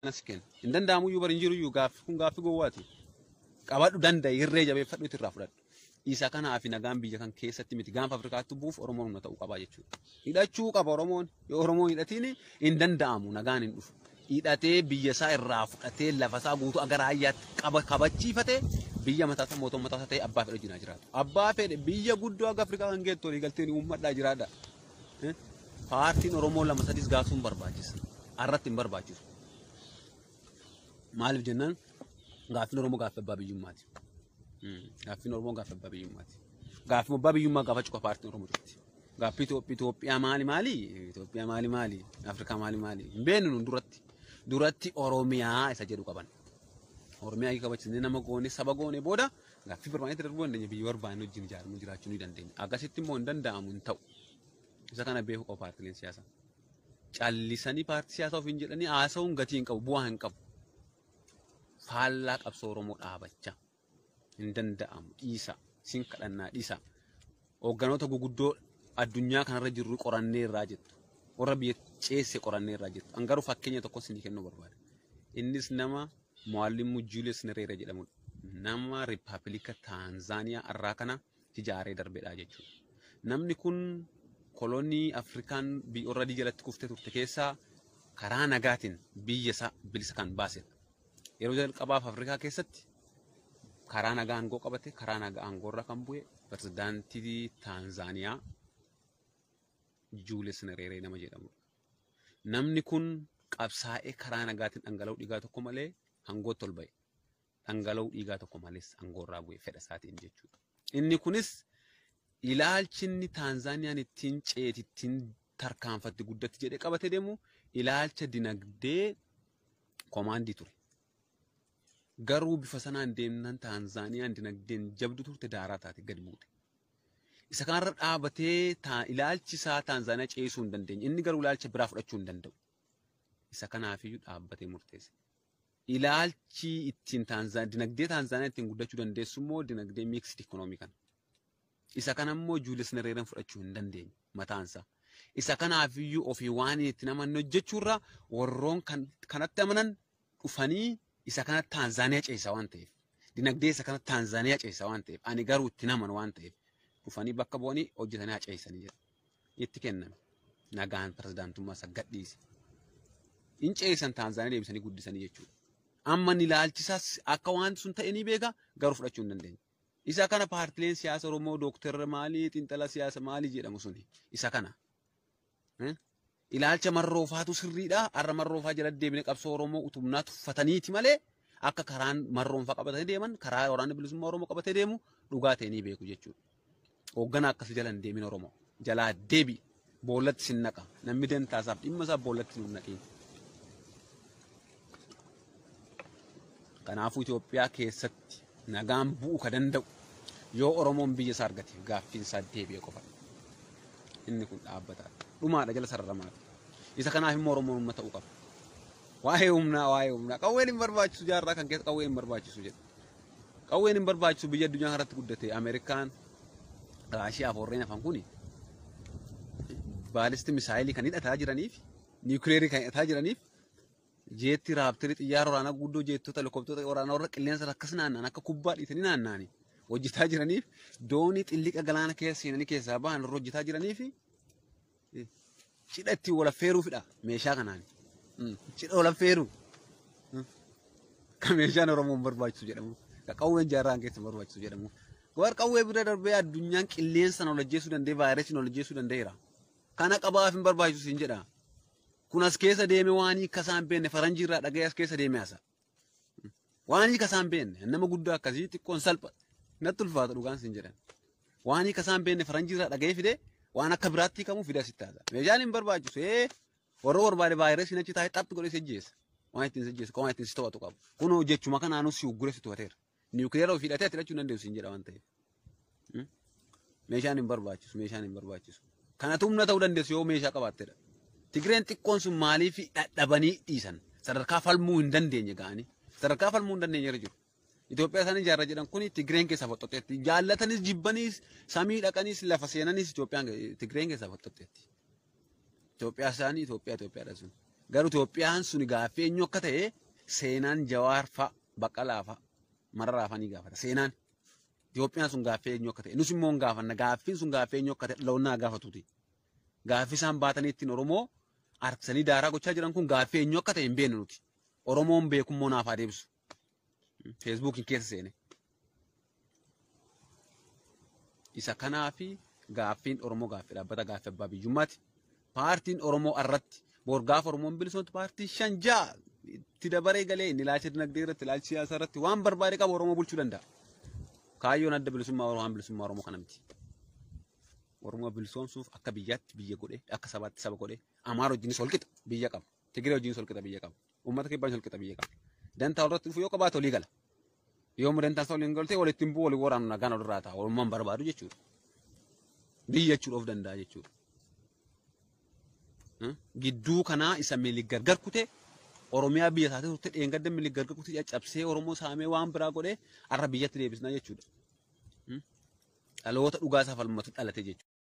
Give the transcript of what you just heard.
Kanas kenna. Hin danda'amu iyyuu bari hin jiru iyyuu gaaffi kun gaaffii gowwaati. Qabadhu danda'i hirree jabeeffadhu irraa fudhadhu. Isa kanaaf nagaan biyya kan keessatti miti gaanfa Afrikaatti bu'uuf Oromoon humna ta'uu qabaa jechuudha. Hidhachuu qaba Oromoon. Yoo Oromoon hidhatiin hin danda'amu nagaan hin dhufu. Hidhatee biyya isaa irraa fudhatee lafa isaa guutuu aga raayyaatti qaba kabachiifatee biyya mataa isaa mootummaa mataa isaa ta'e abbaa fedhe wajjin haa jiraatu. Abbaa fedhe biyya guddoo aga Afrikaa kan geettu walii galteen uummadhaa jiraadha. Paartiin Oromoo lama sadis gaasuun barbaachisa. Arratti hin barbaachisu. Maaliif jennaan gaaffiin Oromoo gaaffii abbaa biyyummaati. Gaaffiin Oromoo gaaffii abbaa biyyummaati. Gaaffii abbaa biyyummaa gaafachuu qaba paartiin Oromoo jirti. Gaaffii Itoophiyaa maali maali? Itoophiyaa maali maali? Afrikaa maali maali? Hin beeknu nun duratti. Duratti Oromiyaa isa jedhu qaban. Oromiyaa hiika kabachisnee nama goone saba goone booda gaaffii barbaannetti darbuu dandeenya biyya barbaanne wajjin ijaaramuu jiraachuu ni dandeenya. Akkasitti immoo hin danda'amu hin ta'u. Isa kana beekuu qaba paartileen siyaasaa. Callisanii paartii siyaasaa ofiin jedhanii haasa'uun gatii hin qabu bu'aa hin qabu. Faallaa qabsoo Oromoo dhaabachaa hin danda'amu dhiisa sin kadhannaa dhiisa. Hoogganoota guguddoo addunyaa kanarra jirru qorannee irraa jettu. Warra biyya ceesse qorannee irraa jettu. An garuu fakkeenya tokko isinii kennuu barbaada. Innis nama Mwalimu Julius Nyerere jedhamudha. Nama Riippaabilika Taanzaaniyaa irraa kana ijaaree darbedha jechuudha. Namni kun kolonii Afrikaan warra adii jalatti kuftee turte keessaa karaa nagaatiin biyya isaa bilisa kan baasedha. Yeroo jalqabaaf Afrikaa keessatti karaa nagaa aangoo qabate karaa nagaa aangoo irra kan bu'e pirezidaantii Taanzaaniyaa Julius Nyerere nama jedhamudha. Namni kun qabsaa'ee karaa nagaatiin dhangala'uu dhiigaa tokko malee aangootti ol ba'e. Dhangala'uu dhiigaa tokko malees aangoo irraa bu'e fedha isaatiin jechuudha. Inni kunis ilaalchi inni Taanzaaniyaan ittiin ceeti ittiin tarkaanfatti guddatti jedhee qabatee deemu ilaalcha dinagdee komaandii ture. Garuu bifa sanaan deemnaan Taanzaaniyaan dinagdeen jabdu turte daaraa taate gadi buute. Isa kanarra dhaabatee ilaalchi isaa Taanzaaniyaa ceesuu hin dandeenye. Inni garuu ilaalcha biraa fudhachuu hin danda'u. Isa kanaafiyyuu dhaabbatee murteesse. Ilaalchi ittiin dinagdee Taanzaaniyaa ittiin guddachuu dandeessu immoo dinagdee mixed economy kana. Isa kana immoo Julius Nyerere fudhachuu hin dandeenye mataansaa. Isa kanaafiyyuu ofii waan itti namanne hojjechuurra warroon kanatti amanan dhufanii isa kana Taanzaaniyaa ceesa waan ta'eef. Dinagdee isa kana Taanzaaniyaa ceesa waan ta'eef. Ani garuu itti naman waan ta'eef. Dhufanii bakka bu'anii hojjetanii haa ceesanii jedha. Itti kenname. Nagaan pirezidaantummaa isa gadhiise. In ceesan Taanzaaniyaa deebisanii guddisanii jechuudha. Amma inni ilaalchisaas akka waan sun ta'e ni beeka garuu fudhachuu hin dandeenye. Isa kana paartileen siyaasa Oromoo dooktarra maalii xiinxala siyaasa maalii jedhamu suni isa kana. Ilaalcha marroofaatu sirriidha. Har'a marroofaa jala deebine qabsoo Oromoo utubnaa tuffataniiti malee akka karaan marroonfaa qabatanii deeman karaa waraanni bilisummaa Oromoo qabatee deemu dhugaa ta'e ni beeku jechuudha. Hoogganaa akkasii jala hin deemin Oromoo. Jalaa deebi boollatti sin naqa. Namni dantaasaaf dhimma isaa boollatti nu naqin. Kanaafuu Itoophiyaa keessatti nagaan bu'uu ka danda'u yoo Oromoon biyya isaa argate gaaffiin isaa deebi'e qofa. Inni kun dhaabbataadha. Dhumaadha jala sararamaadha. Isa kanaaf immoo Oromoon humna ta'uu qaba. Waa'ee humnaa waa'ee humnaa qawween hin barbaachisu jaarraa kan keessa qawween hin barbaachisu jedha. Qawween hin barbaachisu biyya addunyaa kanarratti guddate Ameerikaan Raashiyaa fi warreen hafan kuni baalisti misaayilii kan hidhataa jiraniif niwukileerii kan hidhataa jiraniif jeetti raaptirii xiyyaara waraanaa guddoo jeettota helikopterota waraanaa warra qilleensa akkas naanna'an akka kubbaa dhiitanii naanna'anii hojjetaa jiraniif doonii xilliqa galaana keessa seenanii keessaa bahan irra hojjetaa jiraniif cidha ittiin wal affeeruufidha meeshaa kanaan. Cidha wal affeeruu. Kan meeshaan Oromoon barbaachisu jedhamu. Kan qawween jaarraan keessa barbaachisu jedhamu. Warra qawwee bira darbee addunyaan qilleensaan ol ajjeesuu danda'e vaayirasiin ol ajjeesuu danda'eera. Kana qabaaf hin barbaachisu siin jedha. Kun as keessa deeme waan hiika isaan beekne faranjii irraa dhaga'ee as keessa deeme haasa. Waan hiika isaan beekne nama guddaa akkasii xiqqoon salpha natti ulfaata dhugaan siin jedhan. Waan hiika isaan beekne faranjii irraa dhaga'ee fide waan akka biraatti hiikamu fide asitti haasa. Meeshaan hin barbaachisu warra barbaade vaayirasiin achi taa'ee xaphi godhee si ajjeesa. Waan ittiin si ajjeesu waan ittiin si to'atu qabu. Kun jechuma kanaanuu si uggure si to'ateera. Niwukileera ofii hidhatee ati hidhachuu hin dandeessu siin jedha waan ta'eef. Meeshaan hin barbaachisu meeshaan hin barbaachisu. Kanatu humna ta'uu dandeessu yoo meeshaa qabaattedha. Tigreen xiqqoon sun maaliif dadhabanii dhiisan? Sadarkaa falmuu hin dandeenye ga'anii. Sadarkaa falmuu hin dandeenye irra jiru. Itoophiyaa isaan ijaarra jedhan kun Tigreen keessaa foxxoxeetti. Jaallatanis jibbaniis samii dhaqaniis lafa seenanis Itoophiyaan Tigreen keessaa foxxoxeetti. Itoophiyaa isaanii Itoophiyaa Itoophiyaadha sun. Garuu Itoophiyaan suni gaaffii eenyu akka ta'e seenaan Jawaar fa'a, Baqqalaa fa'a, Mararaa fa'a ni gaafata. Seenaan Itoophiyaan sun gaaffii eenyu akka ta'e nus immoo hin gaafanna. Gaaffiin sun gaaffii eenyu akka ta'e dhaloonni haa gaafatuuti. Gaaffii isaan baatanii ittiin Oromoo arbsanii daaraa gochaa jiran kun gaaffii eenyu akka ta'e hin beeknu nuti. Oromoon beekummoo naaf haa deebisu. Feesbuukiin keessa seene. Isa kanaafi gaaffiin Oromoo gaaffii dhaabbata gaaffii abbaa biyyummaati. Paartiin Oromoo irratti bor gaafa Oromoon bilisoomtu paartii 5-6 itti dabaree galee inni ilaalcha dinagdee irratti ilaalcha siyaasaa irratti waan barbaade qabu Oromoo bulchuu danda'a. Kaayyoon adda bilisummaa Oromoo waan bilisummaa Oromoo kana miti. Oromoo bilisoomsuuf akka biyyaatti biyya godhee akka sabaatti saba godhee Amaara wajjinis wal qixa biyya qaba. Tigiree wajjinis wal qixa biyya qaba. Uummata kibbaan wal qixa biyya qaba. Dantaa walirratti dhufu yoo qabaate walii gala. Yoo immoo dantaa isaa waliin galte walitti hin bu'u waliin waraanu nagaan walirraa ta'a. Walummaan barbaadu jechuudha. Biyya jechuudha of danda'a jechuudha. Gidduu kanaa isa milik gargar kutee Oromiyaa biyya taatee turte dheengadda milik gargar kutee caccabsee Oromoo saamee waan biraa godhee har'a biyyatti deebisnaa jechuudha. Dhaloota dhugaa isaa falmatu dhalate jechuudha.